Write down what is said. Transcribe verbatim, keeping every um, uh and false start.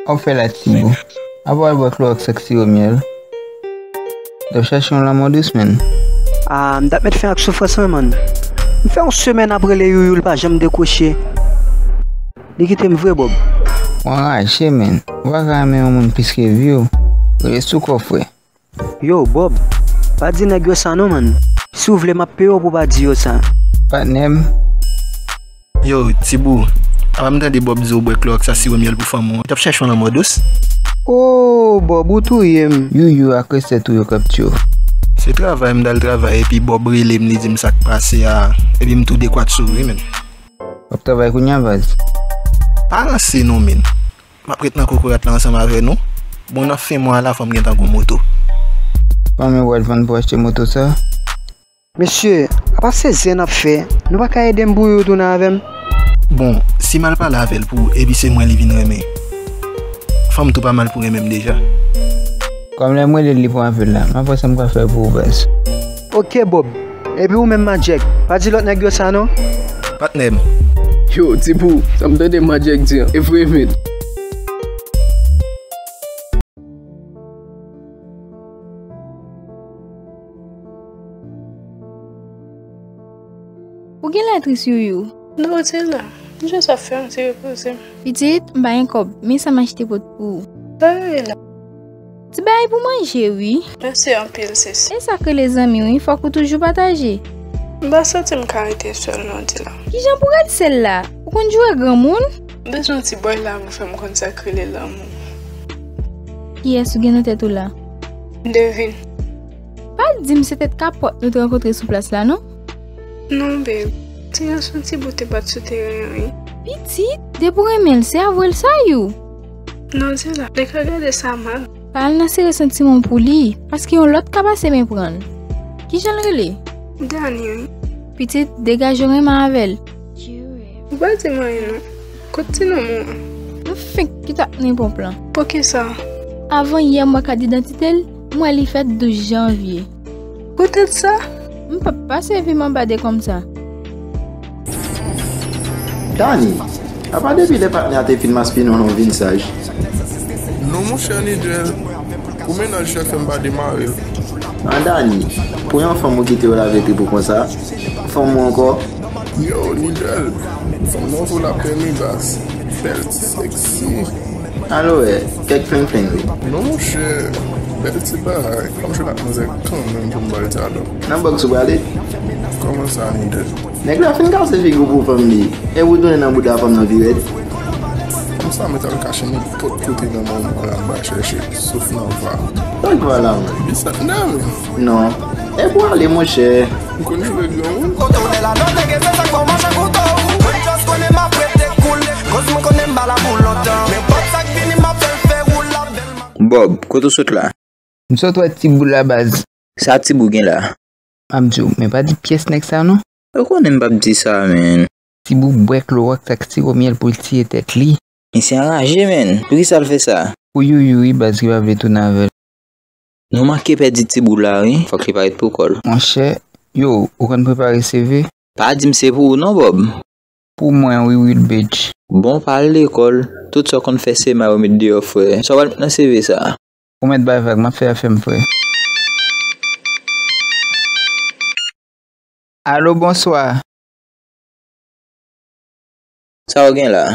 W ap fè la, Tibou? Apa w al bwè klowòks ak siwo myèl? W t ap chache yon lanmò dous, menn. Ah, m t ap mèt fen ak soufrans mwen, man. M fè yon semèn ap rele Youyou, li pa janm dekwoche. Li kite m vre, Bob. W anraje, menn. Ou pa ka renmen yon moun plis ke vi w. Rele sou kò, frè. Yo, Bob, pa di nèg yo sa non, man. Si w vle, m ap peye w pou w pa di yo sa. Patnè m. Yo, Tibou, apa m tande Bob di w bwè klowòks ak siwo myèl pou fanm ou an? Ou t ap chache yon lanmò dous? Oh, Bob, ou touye m. Youyou ak resèt ou yo k ap tiye w. Se travay, m t al travay, epi Bob rele m, li di m sa k pase a, epi m tou de kwat souri, menn. W ap travay kounye a, baz? Pa ranse non, menn. M ap ret nan kokorat la ansanm avè nou. Bon, nan fen mwa a la, fò m gentan gon moto. Kòman w pral vann pou achte moto sa? Mesye, apa se zen n ap fè? Nou pa ka ede m pou Youyou tounen avè m? Bon, si m al pale avè l pou ou, epi se mwen li vin renmen, fanm tou pa mal pou renmen m deja. Kòm lè m rele l, li pran apèl la. M ap wè sa m ka fè pou ou, baz. Oke, Bob. Epi ou menm, Majèk, pa di lòt nèg yo sa non. Patnè m. Yo, Tibou, sa m tande Majèk di an, e vre, menn. Ou genlè tris, Youyou. Non, ou te la. M jis ap fè yon ti repoze m. Pitit, m pa gen kòb, men sa m achte pot pou ou. Sa yo ye la? Ti bagay pou manje, wi. Mèsi anpil, sis. E sa k rele zanmi, wi, fòk ou toujou pataje. M pa santi m ka rete sèl, non, di la. Kijan pou ret sèl la? Ou konn joure granmoun? M bezwen yon ti bòy la pou fè m konn sa k rele lanmou. Kiyès ou gen nan tèt ou la? Devine. Pa di m se tèt kapòt nou te rankontre sou plas la, non? Non, babe. Ti gason Tibou te bat sou teren an, wi. Pitit, depi w renmen l, se avwe l sa, you. Non, di la, li ka gade sa mal. Pa al nan sere santiman w pou li, paske yon lòt ka pase men pran l. Kijan l rele? Dani, wi. Pitit, degaje w renmen avè l. Ou pa di m anyen, non. Kot ti nonm ou an? Nou fenk kite ak nenpòt plan. Poukisa? Avan yè m wè kat idantite l, m wè li fèt douz janvye. Poutèt sa? M p ap pase vi m anba de kòmsa. Dani, apa depi lè patnè a te fin maspinen w la w vin saj? Non, monchè Nigel, pou mennaj chèf m pa demare. An Dani, pou yon fanm ou kite w lave trip ou konsa? Fanm ou ankò? Yo, Nigel, fanm nan vo lapè mi bas. Bèl ti sèksi. Alo, wè, kèk flenflen, wi. Non, monchè, bèl ti bagay. Fò m jwenn ak manzè kanmenm pou m ba l ti adan. Nan bòks ou prale? Kòman sa, Nigel? Nèg la fin kase figi w pou fanm li. E ou tounen nan bouda fanm nan pi rèd. Konsa mwen t al kache nenpòt kote nan mòn an la m pa chèche, sof nan va. Tòg va la, man. Bisat nan men. Non. E pou ale, monchè. M konn jwe granmoun. Kote w lè la, non, nèg, se sa k fè w mache kouto. Mwen just konnen m ap rete koule. Koz mwen konnen m pa la pou lontan. Men pòt sa k vini, m ap fè l fè woule avè l. Bob, kote w sot la? M sot wè Tibou la, baz. Sa Tibou gen la? M ap di w, men pa di pyès nèg sa non. Ou konnen m p ap di sa, menn. Tibou bwè klowòks ak siwo myèl pou l tiye tèt li. Misye anraje, menn. Poukisa l fè sa? Pou Youyou wi, baz, ki pa vle tounen avè l. Nou manke pèdi Tibou la, wi. Fòk li parèt pou kò l. Monchè, yo, ou konn prepare C V? Pa di m se pou ou non, Bob. Pou mwen wi, Wilbedj. Bon, pa al lekòl. Tout sa w konn fè se may ou met deyò, frè. Sa w pral met nan C V sa? Ou mèt bay vag, m ap fè afè m, frè. Alo, bonswa. Sa w gen la?